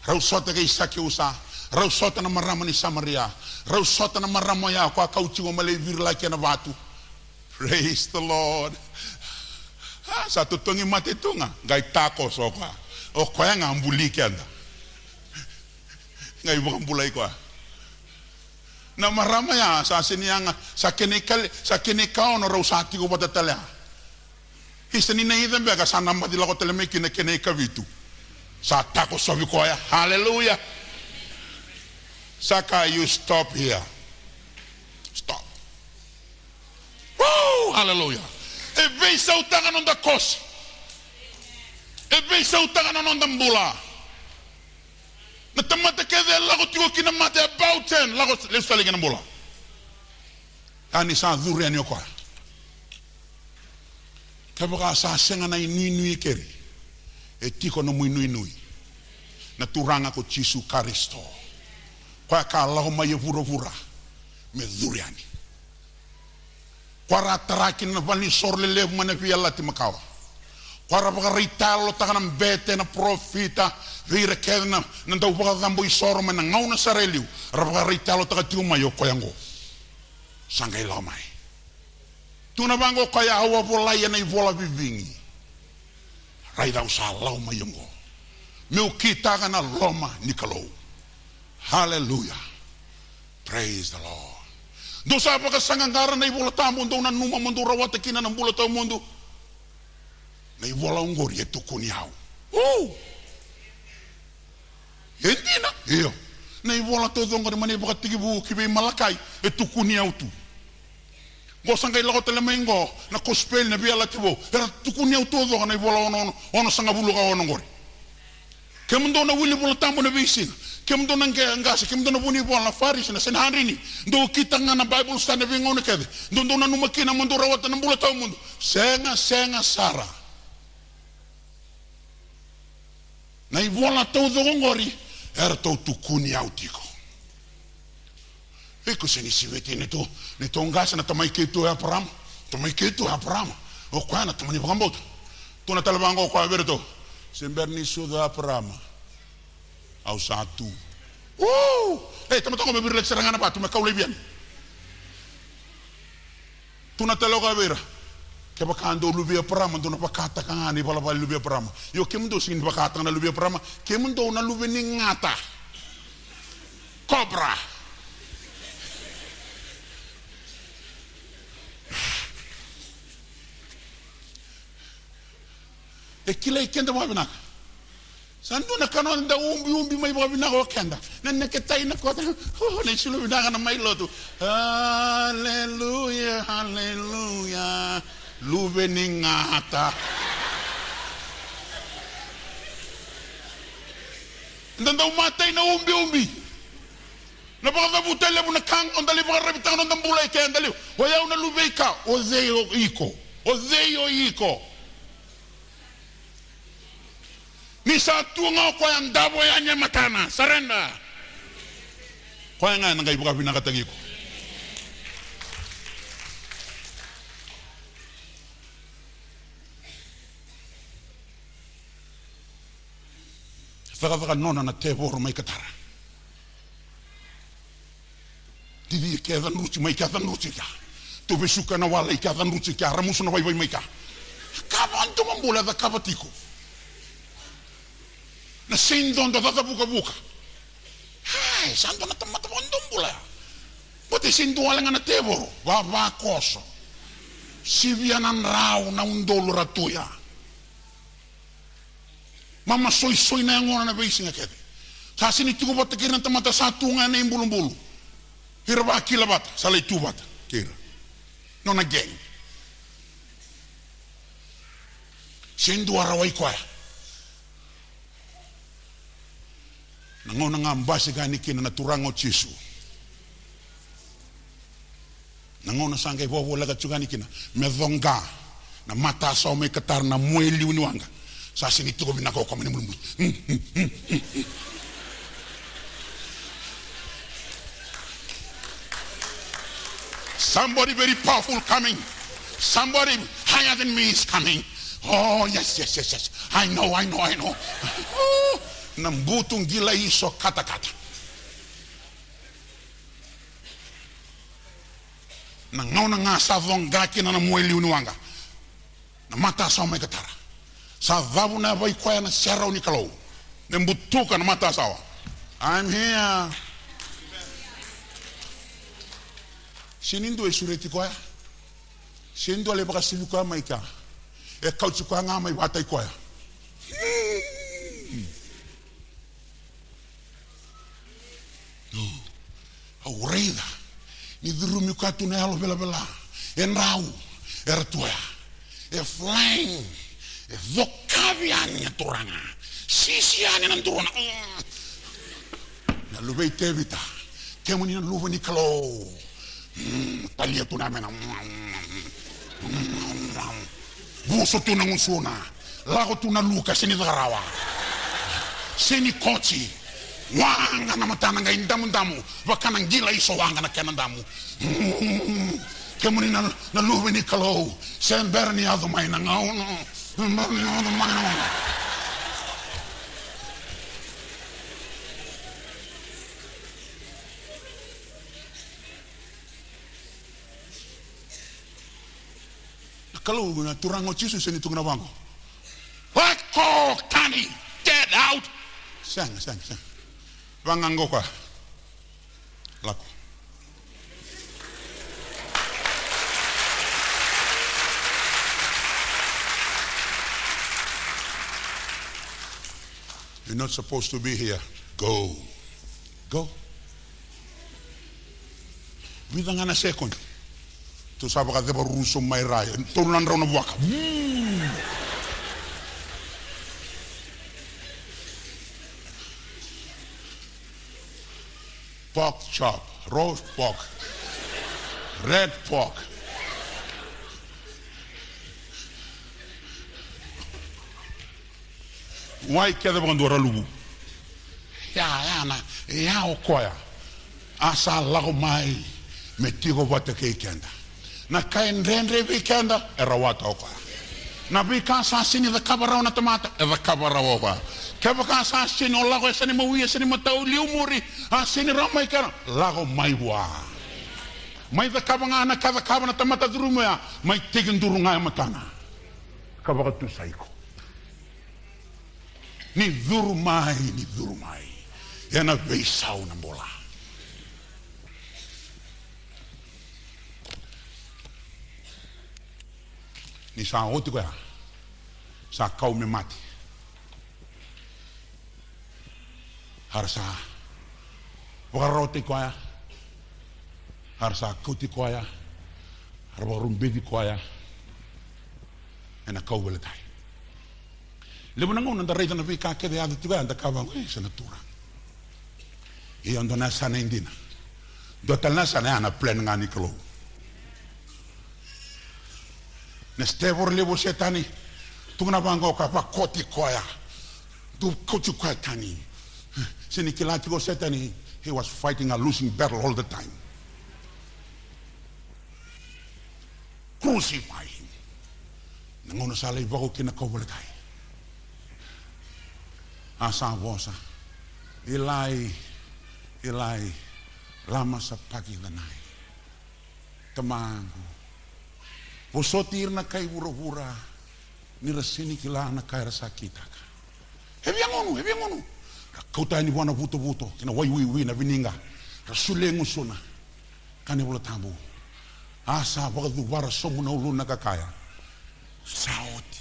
Rau sota kei Sakiusa, rau sota na marama ni Samaria, rau sota na marama oya ko a kau tiko mai lai virilaki ena vatu. Praise the Lord. A, sa totogi mate tu ga, qai takoso o koya. O koya ga buli keda. Qai vakabulai koya. Na marama ya sa sega ni yaga, sa kena ikale, sa kena ikaono rau sa tiko vata tale ya. Isa ni na ica beka sa na baci lako tale mai kina kena ikavitu. Sa takosovi koya. Hallelujah. Sa kaya, you stop here. Stop. Woo! Hallelujah. E veisautaka na noda kosi. E veisautaka na noda bula. Na tamata kece e lako tiko ki na mate about ten, lako lesu tale ki na bula. Ia ni sa curu yani o koya. Kevaka sa sega na inuinui e keri, e tiko nomu inuinui. Na Turaga ko Jisu Karisito. Koya ka lako mai e vuravura me curu yani. Koya ra tara kina na valenisoro lelevu mai na Veiyalayalati Makawa. Koya ra vakaraitayalotaka na bete, na parofita, vei ira kece na, na dau vakacabo isoro mai na gauna sara e liu. Ra vakaraitayalotaka tiko mai o koya oqo. Sa qai lako mai. Tukuna vaqo o koya, au a volai ena ivola vivigi. Raica au sa lako mai oqo. Meu kitaka na loma ni Kalou. Hallelujah. Praise the Lord. Dou sa vakasaqaqara na iVola Tabu, dou nanuma mo dou rawata kina na bula tawamudu. Na ivola oqori e tukuni au. Uu! E dina? Io. Na ivola taucoko oqori mai na iVakatekivu ki vei Malakai, e tukuni au tu. Qo sa qai lako tale mai qo, na Kosipeli, na Veiyalayalati Vou. Era tukuni au taucoko na ivola ono, ono, onosagavulu ka ono oqori. Kemudou na wili Vola Tabu na veisiga. Kemudou na qe-, qase, kemudou na vunivola, na Farisi, na Sanihadrini. Dou kitaka ga na Bible study na veigauna kece. Dou, dou nanuma kina mo dou rawata na bula tawamudu. Sega, sega sara. Na ivola taucoko oqori, eratou tukuni au tiko. Iko sega ni siviti ni tu, ni tu qase na tamai keitou o Eparama. Tamai keitou o Eparama. O koya na tamani vakabauta. Tukuna tale vaqo o koya vei iratou. Se bera ni sucu o Eparama, au sa tu. Uu! Ei, tamata qo me virilaki sara ga na vatu, me kau laivi yani. Tukuna tale o koya vei ira. Kevaka dou luve i Eparama, dou na vakataka ga na ivalavala ni luve i Eparama. Io, kemudou sega ni vakataka na luve i Eparama. Kemudou na luve ni gata. Cobra. E kilai keda vakavinaka. Sa dua na ka noda ubiubi mai vakavinaka o keda. Na neketai, na kota, oh, na isulu vinaka, na mai lotu. Aleluya, aleluya. Luve ni gata. Da dau matai na ubiubi. Na vakacavuta e levu na ka, o da lai vakararavi taka noda bula e keda levu. O yau na luve i ka, o cei o iko? O cei o iko? Ni sa tu ga o koya, davo yani e matana, surrender. Koya ga ena qai vakavinakataki iko. Cakacaka nona na tevoro mai Katara. Cici ke cadruci mai ke, cadruci ke. Tou vesuka na wala i ke, cadruci ke, ramusu na vaivai mai ke. Ka vakadomobula e cakava tiko. Na seidodo, caca vukavuka. Ai, sa dua na tamata vakadomobula ya. Baleta e seidodo wale ga na tevoro, vavakoso. Sivia na drau na udolu ra tu ya. Mamasoisoi na yagona na veisiga kece. Sa sega ni tiko vata kei ira na tamata, sa tu ga ena ibulubulu. Ira vakila vata, sa lai tu vata kei ira. Nona gang. Sega ni dua rawai koya. Na gauna ga basika yani kina na Turaga o Jisu. Na gauna sa qai vakavoleka tiko yani kina me coqa na matasawa mai Katara, na mua e liu ni waqa. Sa sega ni tiko vinaka o koya mai na mulumulu. Somebody very powerful coming. Somebody higher than me is coming. Oh, yes, yes, yes, yes. I know, I know, I know. Na butu qilaiso katakata. Na gauna ga sa coqa kina na mua e liu ni waqa, na matasawa mai Katara, sa cavu na yava i koya na serau ni Kalou. Me butuka na matasawa. I'm here. Sega ni dua e sureti koya. Sega ni dua lai vakasivi koya mai kea. E kauti koya ga mai vata i koya. Hmm. No. Au raica ni curumi koya tu na yalo velavela. E drau. Era tu oya. E flying. E cokavi yani, a Turaga. Sisi yani na duruna. Mm. Luvei Tevita, kemuni na luve ni Kalou. Mm, talia tu na mena. Vuso tu na gusuna. Lako tu na luka, seni caka rawa. Seni koci. Waqa na matana qai damudamu. Vaka na qilaiso waqa na kena damu. Mm, kemuni na, na luve ni Kalou. Se bera ni yaco mai na gauna. Se bera ni yaco mai na gauna. Na Kalou, na Turaga o Jisu, seni tukuna vaqo. Lako tani, get out. Sega, sega, sega. Vaqo koya. Lako. You're not supposed to be here. Go. Go. Vica ga na sekodi. Tou sa vakaceva ruso mai ra. Tolu na drau na vuaka. Pork chop, roast pork, red pork. Wai kece vakadua ra luvu. Ia, ia, na, ia o koya. A sa lako mai me tiko vata kei keda. Na ka e dredre vei keda, e rawata o koya. Na veika sa sini cakava rawa na tamata, e cakava rawa o koya. Kevaka sa sini o lako e sani mawi, e sani matau liu muri, a sini rawa mai kena, lako mai vua. Mai cakava ga na ka cakava na tamata curumi oya, mai tekiduru ga e matana. Ka vakatusa iko. Ni curu mai, ni curu mai. Ena veisau na bula. Ni sa oti koya, sa kau me mate. A ra sa vakararawataki koya, a ra sa kauti koya, a ra vakarubeci koya ena kauveilatai. Levu na gauna da raica na veika kece e yaco tiko ya, da kaya vaqo, e, sa na Turaga. Ia dua na yasana e dina. Dua tale na yasana ya na plan ga ni Kalou. Na stevoro levu o Setani, tukuna vaqo ka vakoti koya. Dou kauti koya tani. Se ni kila tiko o Setani, he was fighting a losing battle all the time. Crucify him. Na gauna sa lai vako kina kauveilatai. A sa vosa. Ilai, Ilai, lama sapakithanai. Tamaqu, vosoti ira na kai vuravura, ni ra sini kila na ka era sa kitaka. E via gunu, e via gunu. Ra kauta yani vua na vutovuto, kei na wai wiwi na viniqa. Ra solia e gusuna. Kaya na iVola Tabu. A sa vakacuvara sobu na uluna ka kaya. Sa oti.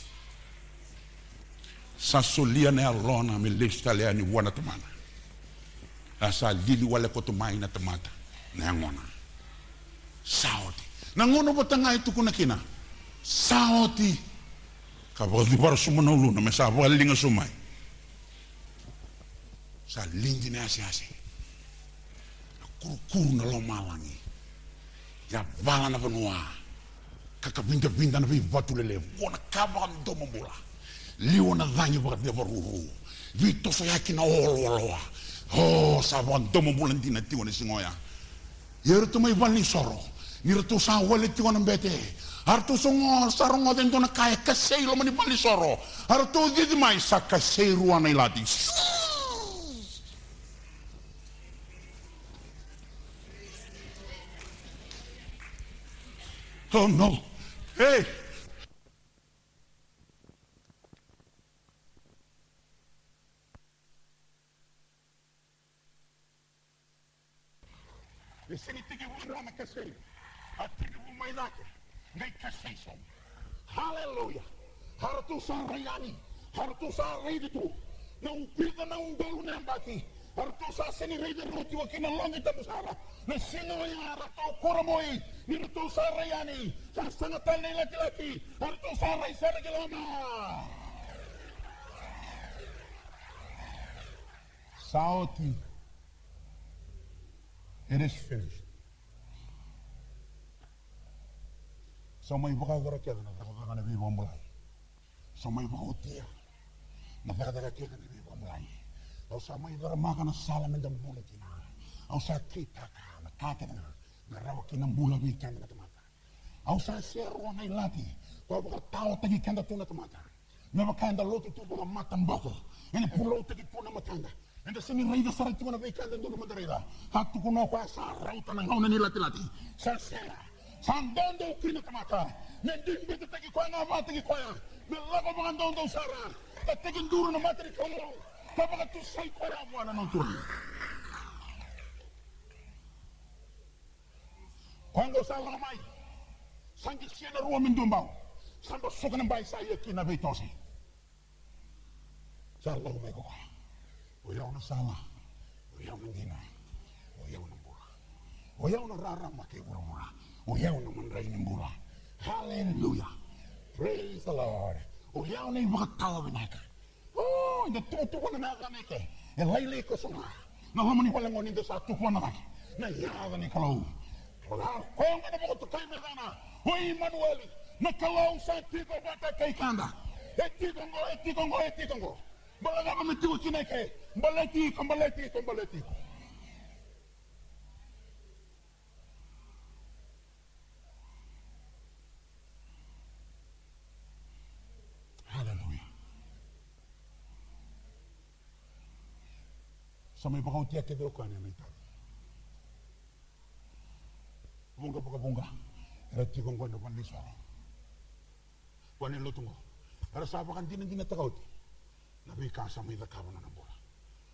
Sa solia na yalona me lesu tale yani vua na Tamana. A sa lili wale koto mai na tamata na yagona. Sa oti. Na gauna vata ga e tukuna kina, sa oti. Ka vakacuvara sobu na uluna me sa vakaliga sobu mai. Sa lidi na yaseyase. Na kurukuru na lomalagi. Yavala na vanua. Kakavidavida na veivatu lelevu. Qo na ka vakadomobula. Liwa na cagi vakacevaruru. Veitosoyaki na oloaloa. O, sa vakadomobula dina tiko na siga oya. Ia eratou mai valenisoro. Ni ratou sa wale tiko na bete. A ratou sa go-, sa rogoca e dua na ka e kasei loma ni valenisoro. A ratou cici mai sa kasei rua na ilati. Oh no. Hey. E sega ni tekivu rawa na kasei. A tekivu mai cake. Qai kasei sobu. Haleluya. A ratou sa rai yani. A ratou sa raici tu. Na ubica na udolu na yabaki. A ratou sa sega ni raica rawa tiko kina loqi tabu sara. Na siga oya a ratou kuramoui. Ni ratou sa rai yani. Sa sega tale na ilatilati. A ratou sa rai sara ki loma. Sa oti. It is finished. Sa mai vakayacora kece na cakacaka na veivakabulai. Sa mai vakaotia na cakacaka kece na veivakabulai. Au sa mai caramaka na sala me da bula kina. Au sa kitaka na ka kece ga me rawa kina bula vei keda na tamata. Au sa serua na ilati ko a vakataotaki keda tu na tamata. Me vaka eda lotu tu vakamataboko, ena puloutaki tu na matada. Eda sega ni raica sara tiko na veika eda dodonu meda raica. Sa tukuna o koya sa rauta na gauna ni latilati. Sa sega. Sa doudou kina tamata me dui biutataki koya, na vakataki koya me lako vakadoudou sara. Ka tekiduru na mata ni Kalou ka vakatusai koya vua na nona Turaga. Koya oqo sa lako mai. Sa qisia na rua me dua bau. Sa basuka na bai sa ia kina veitoso. Sa lako mai ko koya. O yau na sala, o yau na dina, o yau na bula, o yau na rarama kei vuravura, o yau na madrai ni bula. Hallelujah. Praise the Lord. O yau na ivakatawa vinaka. O, eda tuvatuvana na yacana eke. E lailai ko so ga na loma ni vale gone ni da sa tuvanataki na yaca ni Kalou. Koya ga na vakatokai me yacana o Imanueli, na Kalou sa tiko vata kei keda. E tiko oqo, e tiko oqo, e tiko oqo. Bala cava me tiko kina eke? Baleti iko, baleti iko, baleti iko. Haleluya. Sa mai vakaotia kece o koya na itavi. Vuqa vakavuqa era tiko oqo ena valenisoro. Vua na lotu oqo era sa vakadinadinataka oti na veika sa mai cakava na nona bula.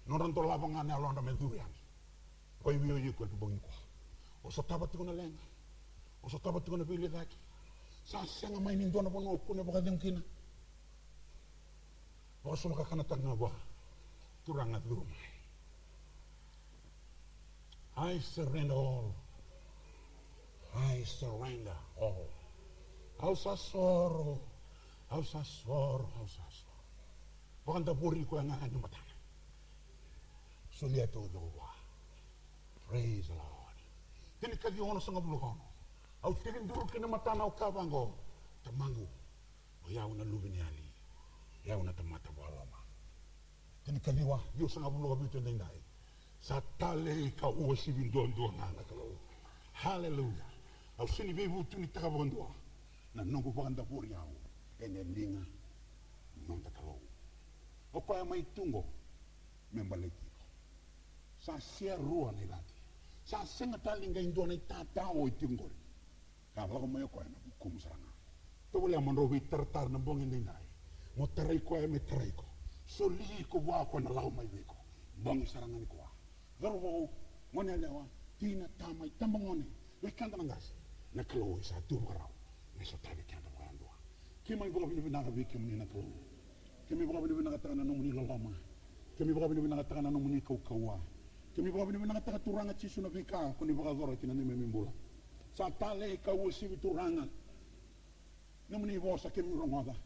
Nodra dolava ga na yalodra me curu yani. Vakaivei o iko ena bogi nikua? O sotava tiko na leqa? O sotava tiko na veilecayaki? Sa sega mai ni dua na vanua o kune vakacegu kina? Vakasolokakana tale ga vua. Turaga, curu mai. I surrender all. I surrender all. Au sa soro. Au sa soro. Au sa soro. Vakadavori koya ga ni matana. Solia taucoko vua. Praise the Lord. Tinikaciwa onosagavulu ka ono. Au tekiduru ki na matana, au kaya vaqo: Tamaqu, o yau na luveniyali, o yau na tamata vakaloloma. Tinikaciwa, ciwasagavulu ka vitu edaidai. Sa talei ka uasivi duadua ga na Kalou. Haleluya. Au sega ni veivutunitaka vakadua na noqu vakadavori au ena liga ni noda Kalou. O koya mai tu oqo me baleti iko. Sa serua na ilati. Sa sega tale ni qai dua na itatao e tiko qori. Ka lako mai o koya ena vukumu sara ga. Tovolea mo drau veitaratara na bogi edaidai. Mo tarai koya me tarai iko. Soli iko vua, o koya na lako mai vei iko. Bogi sara ga nikua. Cauravou, goneyalewa, tina, tama, itabagone, vei keda na qase, na Kalou e sa tu vakarau me sotavi keda vakayadua. Keimami vakavinavinaka vei kemuni na Kalou. Keimami vakavinavinakataka na nomuni loloma. Keimami vakavinavinakataka na nomuni kaukauwa. Keimami vakavinavinakataka, Turaga Jisu, na veika ko ni vakayacora ki na neimami bula. Sa talei ka uasivi, Turaga, nomuni vosa keimami rogoca.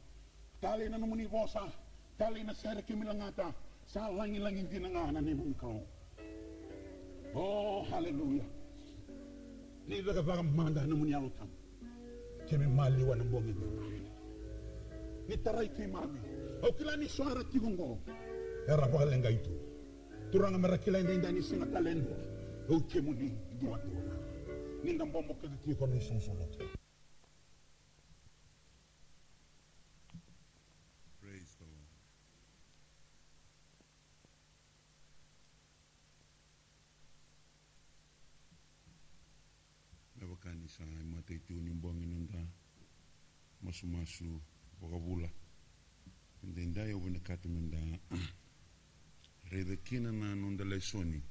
Talei na nomuni vosa. Talei na sere keimami lagata. Sa lagilagi dina ga na neimami Kalou. O, haleluya. Ni cakacaka mada na nomuni Yalo Tabu. Keimami maliwa na bogi edaidai. Ni tarai keimami. Au kila ni so era tiko oqo era vakaleqai tu. Turaga, me ra kila edaidai ni sega tale e dua, o kemuni duadua ga. Ni da bobokete tiko na isoqosoqo lotu. Praise the Lord. Me vaka ni sa imatai tiko ni bogi noda masumasu vakavula edaidai, au vinakata meda raica kina na noda lesoni